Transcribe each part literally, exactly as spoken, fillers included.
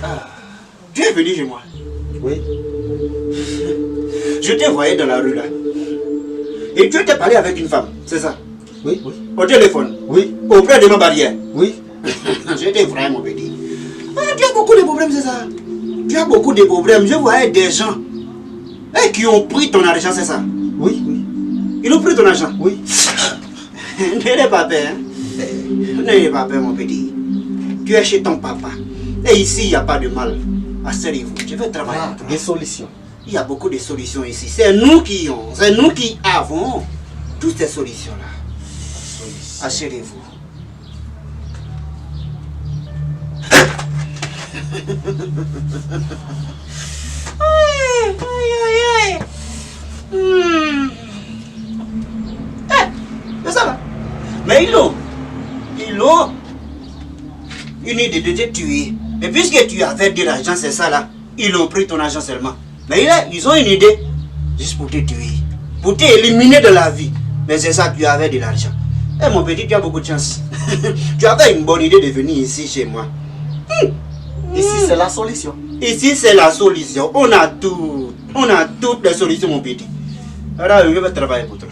Ah, tu es venu chez moi. Oui. Je t'ai envoyé dans la rue là. Et tu étais parlé avec une femme, c'est ça? Oui, oui. Au téléphone? Oui. Auprès de ma barrière? Oui. Je t'ai envoyé, mon petit. Ah, tu as beaucoup de problèmes, c'est ça? Tu as beaucoup de problèmes. Je voyais des gens, eh, qui ont pris ton argent, c'est ça? Oui, oui. Ils ont pris ton argent? Oui. N'ayez pas peur, hein? N'ayez pas peur, mon petit. Tu es chez ton papa. Et ici, il n'y a pas de mal. Asseyez-vous. Je vais travailler. Ah, des solutions. Il y a beaucoup de solutions ici. C'est nous qui ont, c'est nous qui avons toutes ces solutions-là. Asseyez-vous. Ay, ay, ay, ay. Hmm. Eh, c'est ça là. Mais ils l'ont, ils l'ont une idée de te tuer. Mais puisque tu avais de l'argent, c'est ça là. Ils ont pris ton argent seulement. Mais il a, ils ont une idée juste pour te tuer, pour t'éliminer de la vie. Mais c'est ça, tu avais de l'argent. Eh, mon petit, tu as beaucoup de chance. Tu avais une bonne idée de venir ici chez moi. Hmm. Ici, c'est la solution. Ici, c'est la solution. On a tout. On a toutes les solutions, mon petit. Alors, je vais travailler pour toi.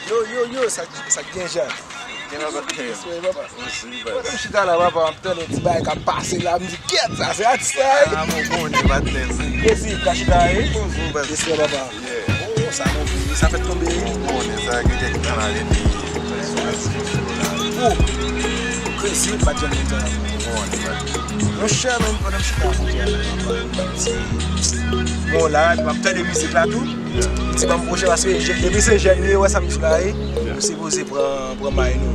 Yo, yo, yo, sa, sa k gen, Jan? Gen la, pa t gen. Respè, papa. Osi, baz. Pandan m chita la, papa, m ap tande yon ti bagay k ap pase la, m di, "Kèt, sa se atis la, wi." Ah, mwen konnen, patnè. Plezi, ka chita, wi. Toujou, baz. Respè, papa. Yeah. Oh, sa bon, sa fèk tonbe, wi. Mwen konnen, sa gen kèk tan la, depi. Oh, crazy, m pa t janm gen tan la. Mwen konnen, baz. Monchè, menm pandan m chita, monchè, m ap tande mizik la tou. Ti ban m pwoche paske je-, depi se jèn li ye, wè sa m di la, wi. Nou sipoze pran, pran may nou.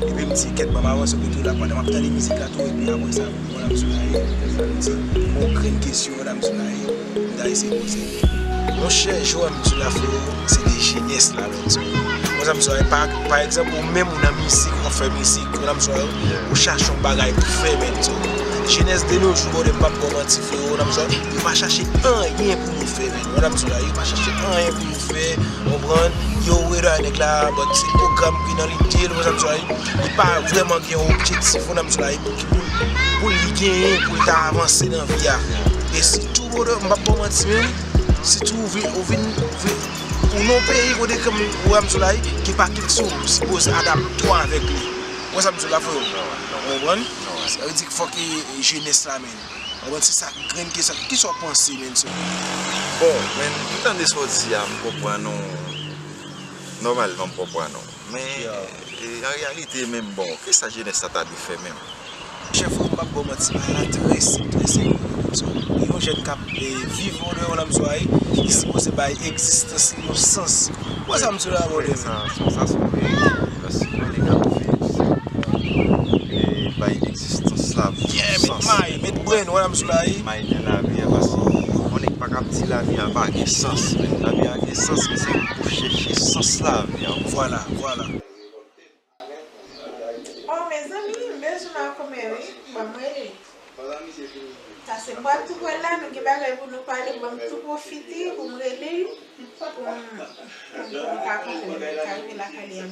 Epi m di, kèt, ban m avanse kote w la, pandan m ap tande mizik la tou, epi apre sa, mwen la m sou la, wi. M di, bon grenn kesyon, mwen la m sou la, wi. M ta eseye poze. Monchè, jan m di la, freo, se de jenès la, menm, so. Mwen sa m di, pa, pa egzanp, ou menm ou nan mizik, ou ap fè mizik, mwen la m di, ou chache yon bagay pou fè, menm, so. Jenès de nos jours, brother, m p ap ba w manti, freo, mwen la m di, yo pa chache anyen pou yo fè, menm. Mwen la m di, yo pa chache anyen pou yo fè, konprann? Yo wè la nèg la, but se pwogram ki nan lide l, mwen sa m di, li pa vrèman gen yon objektif, mwen la m di, pou, pou, pou li genyen, pou l ta avanse nan vi a. E sitou, brother, m p ap ba w manti, menm, sitou ou vin, ou vin, vin, ou nan yon peyi kote ke m, ou wè m sou la, ki pa kilti w, ou sipoze adapte w avèk li. Ou wè sa m di la, freo? Ou konprann? Sa vle di fòk e, e jenès la, menm. Ou konprann? Se sa grenn kesyon. Kisa w panse, menm, sou? Bon, menm, m tande sa w di a, m konprann ou. Nòmalman, m konprann ou. Men, e, an reyalite, menm, bon, kisa jenès la ta dwe fè, menm? Chèf, m p ap ba w manti, bagay la trè senp, trè senp. So, yon jèn k ap, e, viv an deyò lanmzway, li sipoze bay egzistans li yon sans. Wè sa m di la, brother? Sa, sa, sa se yon verite. Paske yon nèg ap viv, e, bay egzistans la yon sans. Yeah, met may, met brenn, wè sa m di la, wi. Met may nan lavi a, paske yon nèg pa ka ap di lavi a pa gen sans, men lavi a gen sans, men se pou chèche sans lavi a. Vwala, vwala. Oh, mezanmi, m bezwen Makomè, wi. Ban m rele l. Pase m pral tou pral la, nou gen bagay pou nou pale, ban m tou pwofite pou m rele l, pou m, pou m, pou m ka konprann, ka rive lakay li an.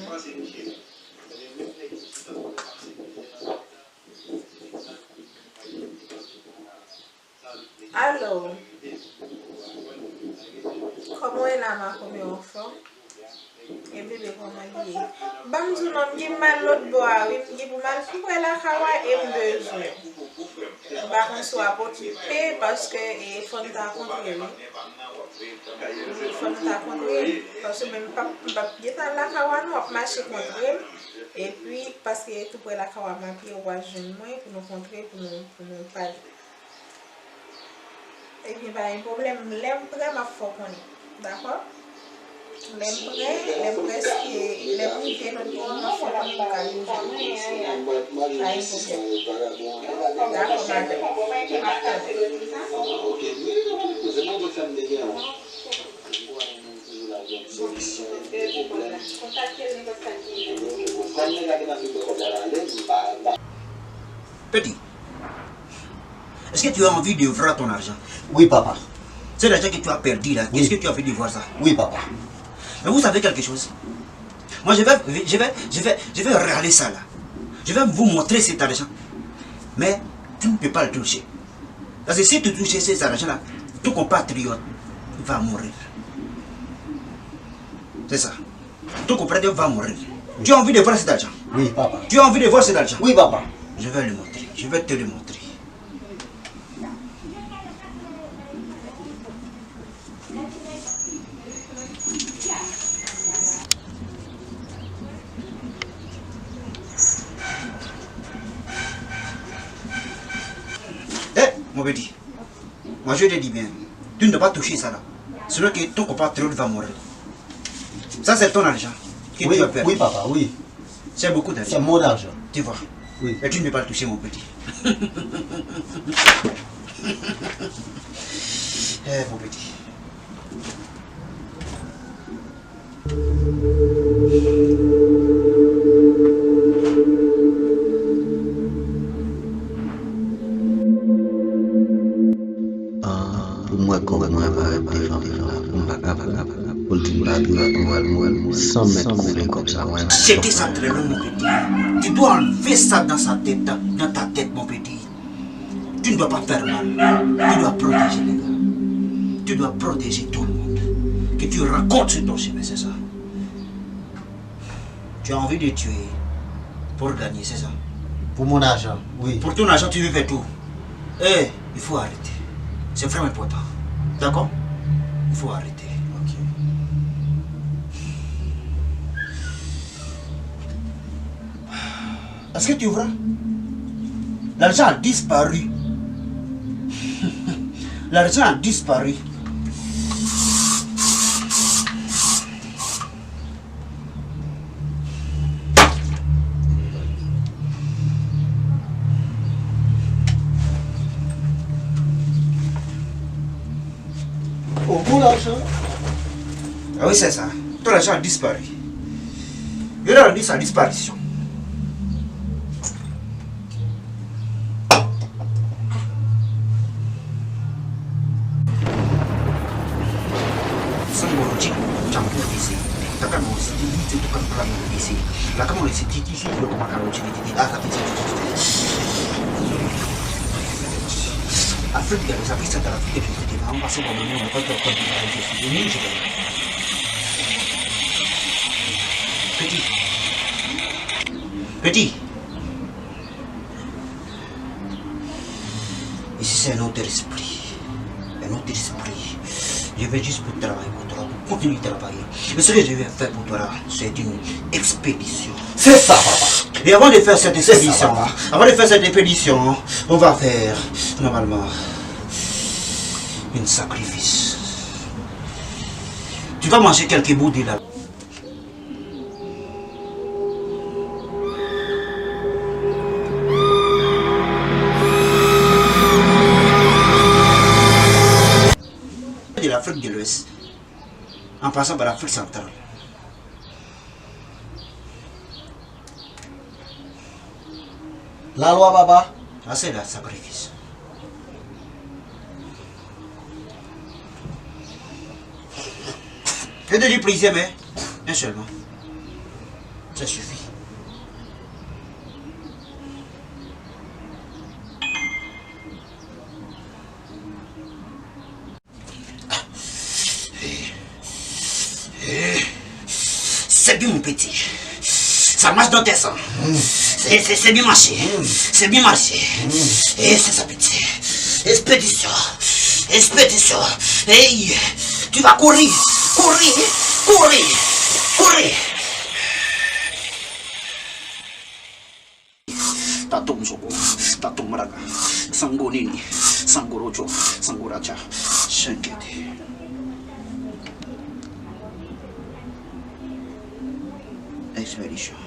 Alo. Kòman w ye la, Makomè, w anfòm? E bebe, kòman l ye? Ban m di w non, m gen mal lòt bò a, wi. M gen pou mal pi pre lakay w a e m bezwen w. M pa konn si w ap okipe, paske, e, fò n ta kontre, wi. Wi, fò n ta kontre, paske menm m p ap, m p ap gentan al lakay w a non, w ap mache kontre m. Epi, paske tou pre lakay w a, m ap ye, w a jwenn mwen pou nou kontre, pou nou, pou nou pale. Ebyen, pa gen pwoblèm. Lè m prè, m ap fè w konnen. Dakò? Lè m prè, lè m prèske, lè m rive lòt bò a, m ap fè w konnen m ka vin jwenn ou. Pa gen pwoblèm. Dakò, madanm. M ap tann ou. Peti, est-ce que tu as envie de voir ton argent? Oui, papa. C'est l'argent que tu as perdu là. Oui. Est-ce que tu as envie de voir ça? Oui, papa. Mais vous savez quelque chose? Moi, je vais, je vais, je vais, je vais râler ça là. Je vais vous montrer cet argent. Mais tu ne peux pas le toucher. Parce que si tu touches ces argents-là, ton compatriote va mourir. C'est ça. Ton compatriote va mourir. Tu as envie de voir cet argent? Oui, papa. Tu as envie de voir cet argent? Oui, papa. Je vais le montrer. Je vais te le montrer. Eh, mon petit, moi je te dis bien, tu ne dois pas toucher ça là. Sinon que ton compatriote va mourir. Ça, c'est ton argent que tu as perdu. Oui, papa, oui. C'est beaucoup d'argent. C'est mon argent. Tu vois. Oui. Et tu ne peux pas le toucher, mon petit. Eh, mon petit. Pou m wè kòman mwen parèt devan moun nan, pou m pa kapab, pou l di m pa dwe al, mwen, mwen, san mèt kouvè kòb sa, mwen. C'était ça très long, mon petit. Tu dois enlever ça dans sa tête, dans ta tête, mon petit. Tu ne dois pas faire mal. Tu dois protéger les gars. Tu dois protéger tout le monde. Que tu rencontres sur ton chemin, c'est ça. Tu as envie de tuer pour gagner, c'est ça? Pour mon argent, oui. Pour ton argent, tu veux faire tout. Eh, il faut arrêter. C'est vraiment important. D'accord? Il faut arrêter. Ok. Est-ce que tu vois? L'argent a disparu. L'argent a disparu. Au bout, l'argent. Ah oui, c'est ça. Ton argent a disparu. Il a rendu sa disparition. Sango Roger, Django Désir, Takano City, Tito Kampala Désir, Lakamo City, Titi, Lokoma Karo, Titi, Titi, Aka, Titi, Titi, Titi. Afrique, il y a les Africains de l'Afrique, et puis, c'était vraiment passé dans le monde, on va pas faire comme ça, je suis venu, je vais. Petit. Petit. Ici, c'est un autre esprit. Un autre esprit. Je vais juste pour travailler pour toi, pour continuer de travailler. Et ce que je vais faire pour toi là, c'est une expédition. C'est ça, papa. Et avant de faire cette expédition, avant de faire cette expédition, on va faire normalement un sacrifice. Tu vas manger quelques bouts de la de l'Afrique de l'Ouest, en passant par l'Afrique centrale. Lalwa, papa. Ase la, sakrifis. Je te dis plusieurs, mais un seulement. Ça suffit. Epi mon piti, sa mache nan tè sa. Se, se, se byen mache. Se byen mache. E se sa piti. Espedisyon. Espedisyon. Ey, tu vas courir. Courir. Courir. Courir. Tatum soko, tatum raga, sango nini, sango rocho, sango racha, shankete. Expedition.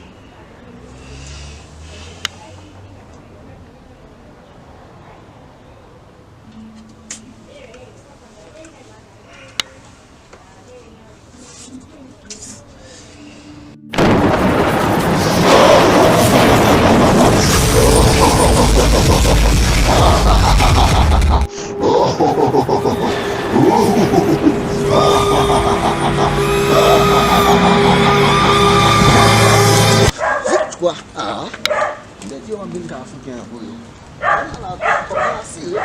Viktwa! Ah! M te di yo anpil ka fouke an pou yo. Ala, kòman asire?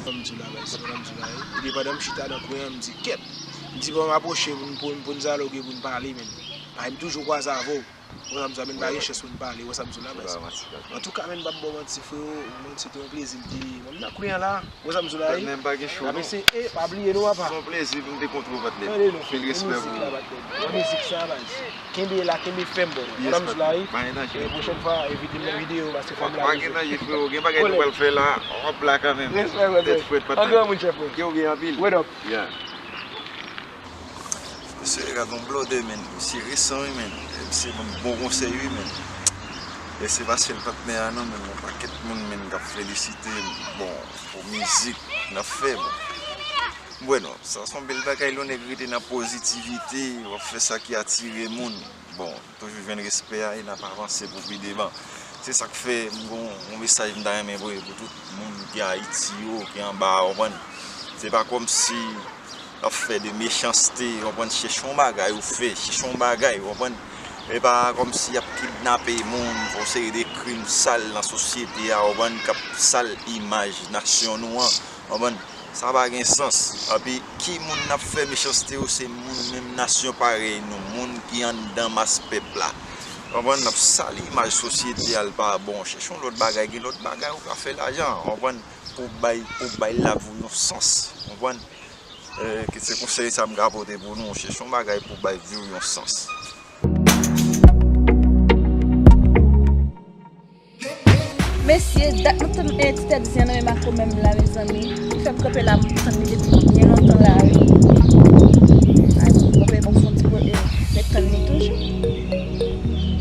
Sa m di w la, baz, sa m di w la, wi. Epi pandan m chita nan kwen an, m di, kèt. M di, bon, m apwoche pou n, pou n, pou n dyaloge, pou n pale, men. Paske m toujou kwaze avè w. Wè sa m di w la, men pa gen chans pou n pale, wè sa m di w la, baz. Antouka, men, m p ap ba w manti, frewo, mwen, se te yon plezi m te, mwen, m nan kwen an la. Wè sa m di w la, wi. Men m pa gen cho, non. N ap eseye, pa bliye, non, papa. Se yon plezi pou m te kontre w, patnè. Tande, non, anpil respè pou ou. Nan mizik sa, baz. Kenbe la, kenbe fèm, bro. Yes, patnè. Pa gen danje. E pwochèn fwa, envite m nan videyo, paske fò m la. Pa gen danje, frewo. Gen bagay nou pral fè la. W ap la kanmenm. Respè, patnè. Tèt frèt, patnè. An granmoun, chèf, bro. Ke w byen anpil. Word up. Yeah. Mesye, gad yon blòdè, men. Misye resan, wi, men. Misye ban m bon konsèy, wi, men. E se pa sèl patnè a, non, men. Yon pakèt moun, men, k ap felisite m. Bon, pou mizik n ap fè, bon. Bwè non, sa se yon bèl bagay lè yon nèg rete nan pozitivite, w ap fè sa ki atire moun. Bon, toujou jwenn respè a e n ap avanse pou pi devan. Se sa k fè m gon yon mesaj m ta renmen voye pou tout moun ki Ayiti yo, ki anba a, w konprann? Se pa kòmsi y ap fè de mechanste, w konprann? Chèche yon bagay ou fè, chèche yon bagay, w konprann? E pa kòmsi y ap kidnape moun, fè yon seri de krim sal nan sosyete a, w konprann? K ap sal imaj nasyon nou an, w konprann? Sa pa gen sans. Epi, ki moun n ap fè mechanste yo? Se moun menm nasyon parèy nou, moun ki anndan mas pèp la. Konprann? N ap sali imaj sosyete a, l pa bon. Chèche yon lòt bagay, gen lòt bagay ou ka fè lajan, konprann? Pou bay, pou bay lavi w yon sans, konprann? Eh, ki se konsèy sa m ka pote pou nou, chèche yon bagay pou bay vi w yon sans. Mesye, dat m ap tann, eh, ti tèt zen nan men makomè m la, mezanmi. Li fè m kanpe la, m tann li depi byen lontan la, wi. Ay, m kanpe, bon, fon ti po, eh, ret tann li toujou.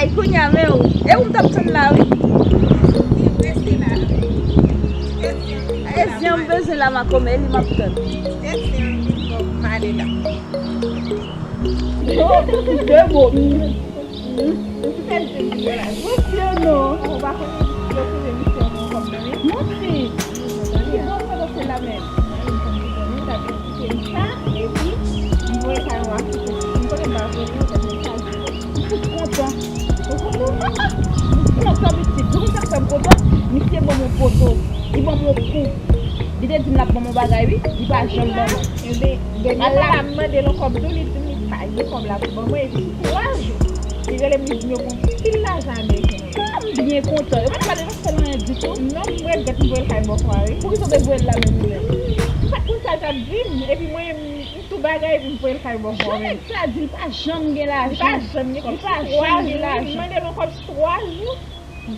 Ay, kounye a, men ou, e ou m t ap tann la, wi. Li prese la. E zen m bezwen la, makomè, li m ap tann. E zen m vin bò, m ale la. Non, de mo. Mesye, non. Ou pa konn yo touye misye ankò kòm nan men. Manti. Ki bò w fè pase la menm? Mwen menm kòm ti zanmi, m t ap eksplike m sa, epi m voye kay mwen ak tout moun. M konnen m pa voye, men sa di. M fout kontan. Ou konprann? M kontan, pitit. Ou konn sa k fè m kontan? Misye ban m yon poto. Li ban m yon kou. Li te di m l ap ban m yon bagay, wi. Li pa janm ban mwen. Ebyen, dènye fwa la, m mande l yon kòb tou, li di m li pa gen kòb la pou ban mwen, epi sou twa jou, li rele m, li di m yo gen yon pil lajan ameriken nan men. M byen kontan. Yo pa t ba l, yo pa t fè l anyen ditou. Non, m regrèt m voye l kay bòkò a, wi. Poukisa w te voye l la menm ou menm? M pa t konn sa l t ap di m, epi mwen, m tou bagay, epi m voye l kay bòkò a. Jan nèg sa di, li pa janm gen lajan. Li pa janm gen kòb. Li pa janm gen lajan. M mande l yon kòb twa jou.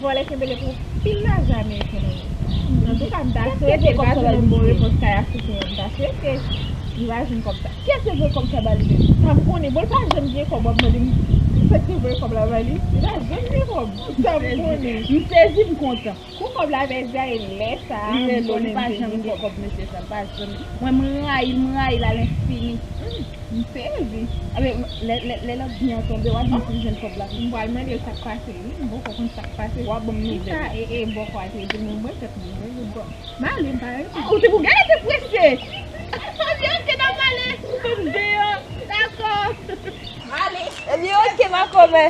Vòlè kenbe li pou pil lajan ameriken nan men. Antouka, m ta swete, m ta jwenn yon bon repons kay afriken an, m ta swete. Li pa jwenn kòb sa. Kiyès te voye kòb sa ba li menm? Sa m konnen. Bon, li pa janm gen kòb, w ap mande m kiyès te voye kòb la ba li. Li pa janm gen kòb. Sa m konnen. M sezi, m kontan. Kou kòb la pèdi a, e lè sa a, m konnen m te gen kòb. Mesye sa, li pa janm gen kòb, mesye sa, li pa janm. Mwen, m rayi l, m rayi l alenfini. M sezi. Enben, lè, lè, lè lòt byen an tonbe, w a di m si l jwenn kòb la. M pral mande l sa k pase, wi. M poko konn sa k pase. W a ban m nouvèl. Kisa, e, e, bòkò a te di m, mwen tèt mwen, mwen, mwen, m ale, m pa rete. Ah, ou te pou gade, te prese. Ebyen, oke, n ap ale. M deyò. Dakò. Ale. Ebyen, oke, makomè.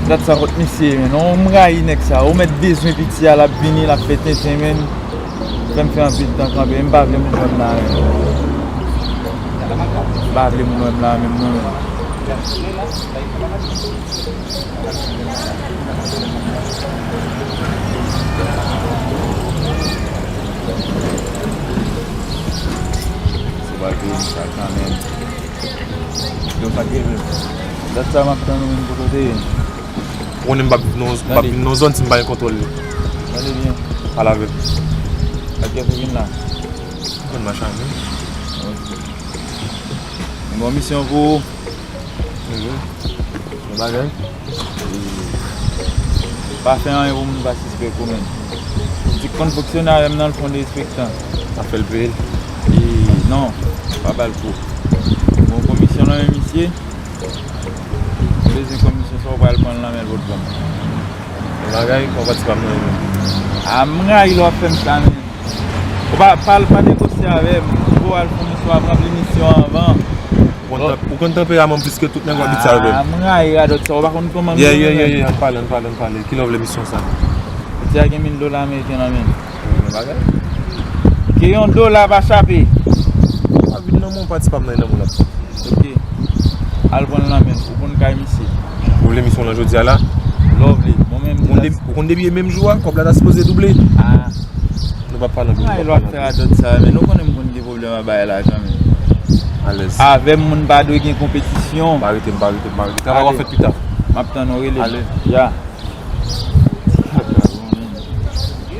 Dat sa kot misye, men non, m rayi nèg sa. Ou mèt bezwen piti a, l ap vini, l ap fè tenten, men. Fè m fè anpil tan kanpe, m pa vle moun wè m la, men. M pa vle moun wè m la, menm non, men. Se pa vre sa kanmenm. Yo, sa k rive? Dat sa m ap tann ou menm kote w te ye. Ou konnen m p ap viv nan, m p ap viv nan zòn si m pa gen kontwòl li. Tande byen. Pale avè m. Ak kiyès ou vin la? Mwen mache avè m. Ok. M gen yon misyon pou ou. Mhm. Yon bagay? E, pa fè anyen pou moun pa sispèk ou menm. Ou di konn fonksyone avè m nan, l fè yon derespektan. Sa fè l peye l. E, non, pa ba l kou. Bon, komisyon nan men misye. Ou bezwen komisyon sa, ou pral pran l nan men l pou l pran. Yon bagay, ou pa ti pa m nan men. A, m rayi lè w ap fè m sa, men. Ou pa, pa, pa negosye avè m. Ou al fè misyon, ap ranpli misyon anvan. Ou konn tan-, ou konn tanperaman m plis ke tout nèg w abitye avè m. Ah, m rayi radòt sa, ou pa konn kòman m ye, ye, ye, ye, ann pale, ann pale, ann pale. Kilè w vle misyon sa? Piti a gen mil dola ameriken nan men l. Gen yon bagay. Ke yon dola pa chape. Pa vin nan men w, pa ti pa m nan, nan men w l ap pran. Ok. Al pran l nan men l. Ou konn kay misye. Ou vle misyon lan jodi a la? Lè w vle. Mwen menm, ou konn depi, ou konn depi e menm jou a, kòb la ta sipoze double. Ah. Nou p ap pale anpil. Ay, lòt fè radòt sa, men nou konnen m konn gen pwoblèm a bagay la kanmenm. Alèz. Avè m, moun pa dwe gen konpetisyon. M pa rete, m pa rete, m pa rete. Travay w ap fè pita. M ap tann ou rele m. Ale. Ya.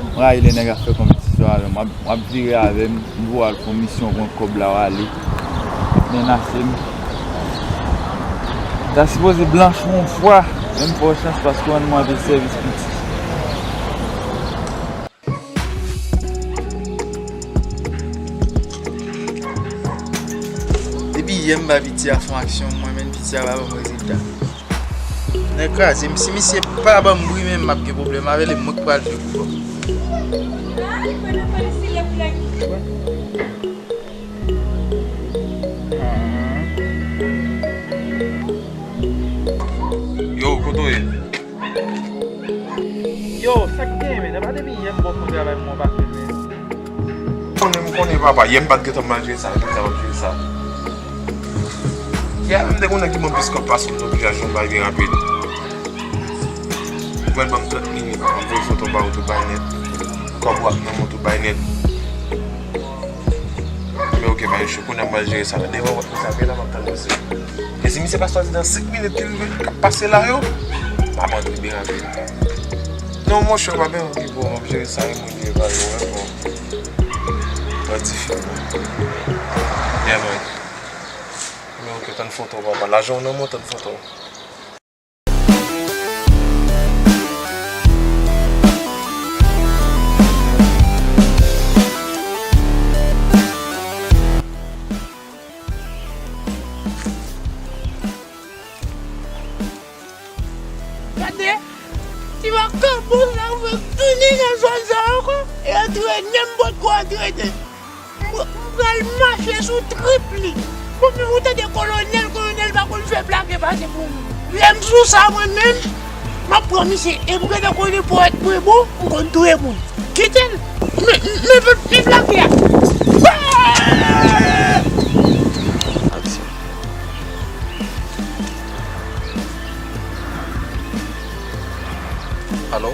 M rayi lè nèg ap fè konpetisyon avè m. W ap, w ap vire avè m, m voye w al fè yon misyon, pran kòb la, w ale. Menase m. Ta sipoze blanch yon fwa, men m fè w chans paske w rann mwen anpil sèvis piti. Depi yè m ba piti a fè yon aksyon, mwen menm piti a pa ban m rezilta. Nèg kraze m, si misye pa ban m bri menm m ap gen pwoblèm avè l, e mwen k pral jwe pou kò m. Yo, kote w ye? Yo, sa k genyen, men? Epa depi yè m ba w fon travay pou mwen pa fè l, men. Konnen, m konnen, papa. Yè m pa t gentan mal jere sa, jodi a m ap jere sa. Yè a menm te gen yon nèg ki ban m plis kòb pase m, m te oblije achte yon bagay byen rapid. Ou pral ban m trant minit, m ap voye foto ba ou tou bay nèt. Kòb ou ap nan men w tou bay nèt. Men oke, pa gen cho, kounye a m pral jere sa. Devan w ap fè sa, men la m ap tann misye. E si misye pa sòti nan senk minit ki rive, k ap pase la yo, m ap antre byen rapid. Non, monchè, pa gen anyen ki bon, m ap jere sa, e moun yo va yo, wè, bon. Mwen dife, bon. Yeah, man. Men oke, tann foto, papa. Lajan w nan men w, tann foto. Gade, ti vakabon sa, ou fè tounen nan zòn sa ankò, e antrene m potko antrene. M, m pral mache sou trip li. Bon, men ou tande kolonèl, kolonèl pa konn fè blak e pase pou ou. Lè m sou sa mwen menm, m ap pran misye. E m gentan konnen pòèt mwen bon, m konn touye moun. Kite l. Men, men, men, men blake a. Aksyon. Alo?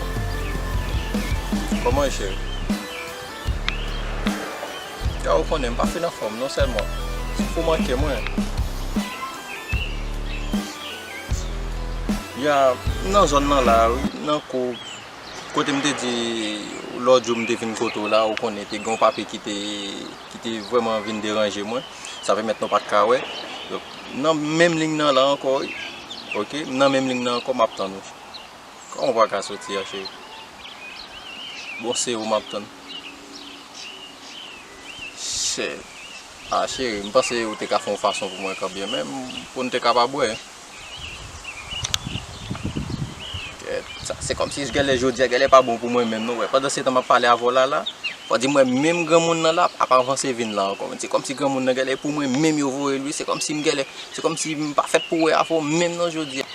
Kòman e, cheri? Ya, ou konnen, m pa fin anfòm non, sèlman. Ou manke mwen. Ya, m nan zòn nan la, wi, nan kou, kote m te di, lòt jou m te vin kote w la, ou konnen, te gen yon papye ki te, ki te vrèman vin deranje mwen. Sa pèmèt nou pa t ka wè. Donk, nan menm liy nan la ankò, wi. Oke, m nan menm liy nan ankò, m ap tann ou. Kòman w pa ka soti a, cheri? Bon, se ou m ap tann. Chè. A, cheri, m panse ou te ka fè yon fason pou mwen kanmenm, pou n te ka pa bwè. Kèt, sa, se kòmsi gèlè jodi a, gèlè pa bon pou mwen menm, non, wè. Pandan se tan m ap pale avè w la, la, w di mwen menm granmoun nan la ap avanse vin la ankò. Se kòmsi granmoun nan gèlè pou mwen menm yo voye l, wi. Se kòmsi m gèlè, se kòmsi m pa fèt pou wè avè w menm non jodi a.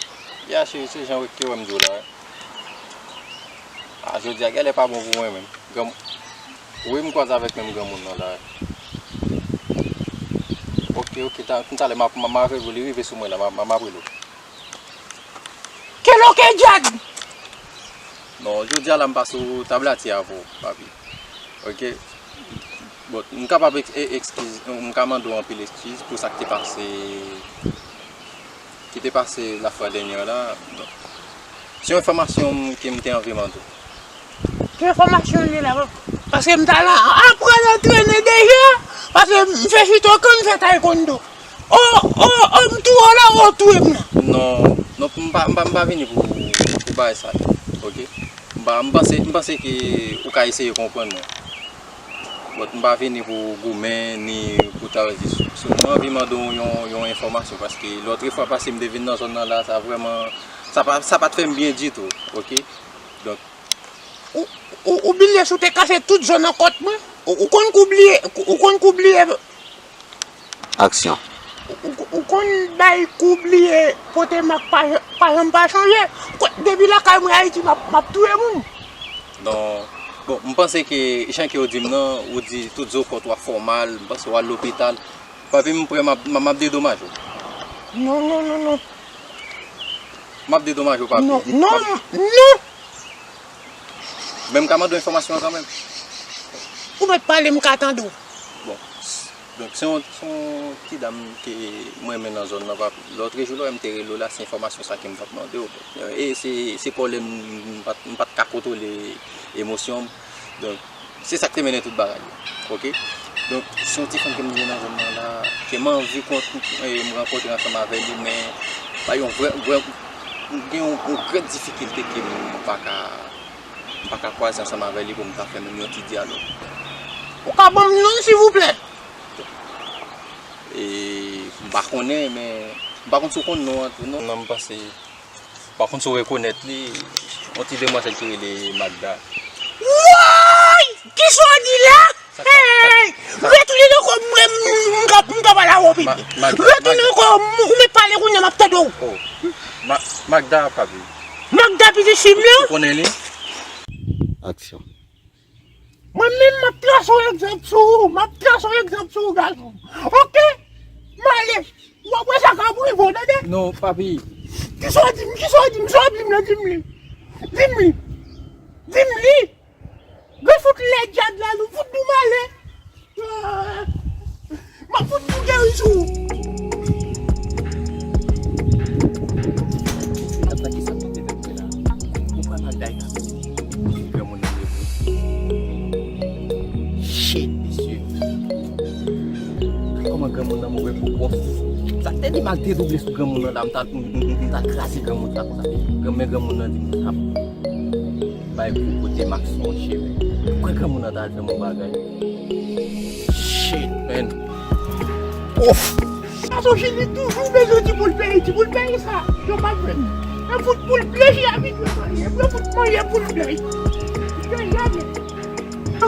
Ya cheri, se jan ke wè m di w la, wi. A, jodi a, genlè pa bon pou mwen menm. Granm-, wi, m kwaze avèk menm granmoun nan la, wi. Oke, oke, ta, talè, m ap, m ap, m ap rele w, li rive sou mwen la, m ap, m ap rele w. Kelo ke djad! Non, jodi a la, m pa sou tablati avè w, papi. Oke? Bon, m kapab eks-, e-, ekskiz, m ka mande w anpil ekskiz pou sa k te pase, ki te pase lafwa dènyè la. Bon. Se yon enfòmasyon ke m te anvi mande w. Ki enfòmasyon li la, bon? Paske m t al aprann antrene deja, paske m fè judokan, m fè taekwondo. O, o, o, m tou o la, o touye m nan. Non, non, m pa, m pa, m pa vini pou, pou bagay sa yo, oke? M pa, m panse, m panse ke ou ka eseye konprann mwen. But m pa vini pou goumen, ni pou travay sou, sou. Mwen anvi mande w yon, yon enfòmasyon, paske lòt fwa pase m te vin nan zòn nan la, sa vrèman, sa pa, sa pa t fè m byen ditou, oke? Donk, ou, ou, ou bliye si w te kase tout zòn nan kont mwen? Ou, ou konn kou bliye, ou konn kou bliye Aksyon. Ou, ou, ou konn bay kou bliye pote mak pa, pa janm pa chanje. Kwè, depi lakay mwen Ayiti, m ap, m ap touye moun. Non. Bon, m panse ke, jan ke w di m nan, ou di tout zo kò w ap fè w mal, m panse w al lopital. Papi, m prè, m ap, m ap, m ap dedomaje w. Non, non, non, non. M ap dedomaje w, papi. Non, non, non. Men m ka mande w enfòmasyon an kanmenm. Ou mèt pale, m ka tande w. Bon, s-, donk, se yon, se yon ti dam ke mwen renmen nan zòn nan, papi. Lòtrejou, lè w wè m te rele w la, se enfòmasyon sa ke m t ap mande w. E se, se pwoblèm, m pa t, m pa t ka kontwole emosyon m. Donk, se sa k te mennen tout bagay yo. Oke? Donk, se yon ti fanm ke m gen nan zòn nan la, ke m anvi kont-, e, m rankontre ansanm avè li, men pa yon vrè, vrè, m gen yon, yon gran difikilte ke m pa ka, m pa ka kwaze ansanm avè li pou m ta fè menm yon ti dyalòg. Ou ka ban m non l, silvouplè? E, m pa konnen, men m pa konn si w konn non an tou, non. Non, m panse, pa konn si w rekonèt li, yon ti demwazèl ki rele Magda. Woy! Kisa w di la? Hey! Retounen ankò, m, m, m, m ka, m ka pale avè w, pipi. Retounen ankò, m, ou mèt pale kounye a, m ap tande w. Oh. Ma-, Magda, papi. Magda, pitit fi m nan? Ou konnen li? Aksyon. Mwen menm, m ap trase yon egzanp sou ou. M ap trase yon egzanp sou ou, gason. Oke? M ale. W ap wè sa k ap rive w, tande? Non, papi. Kisa w di m? Kisa w di m? Sa w di m la? Di m li. Di m li. Di m li. Gen fout lè djad la, nou fout nou m ale. Ah. M ap fout tou geri sou ou. Gad sa ki sa pote vèt mwen la. Ou pran nan day la. Granmoun nan vre vre. Shit, mesye. Kòman granmoun nan mouri pou bòs? Sa te di m al dedouble sou granmoun nan la, m ta, m, m, m, m ta kraze granmoun sa konsa. Granmè granmoun nan di m sa. Bay kou kote Max yon cheve. Kwè granmoun nan ta al fè m yon bagay. Shit, man. Ouf! Sa sonje li toujou bezwen ti boul peyi, ti boul peyi sa. Yo pa jwenn. Yo fout boul peyi abitye manje. Yo fout manje boul peyi.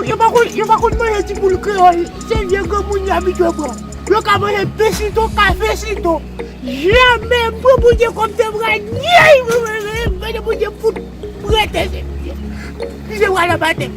Yo pa konn, yo pa konn manje ti boul kreyòl. Se vye granmoun yo abitye pran. Yo ka manje pen siton, kafe siton. Jamè, mwen Bondye kòm te pral nyey, mwen Bondye fout prete se misye. Misye pral anba tè.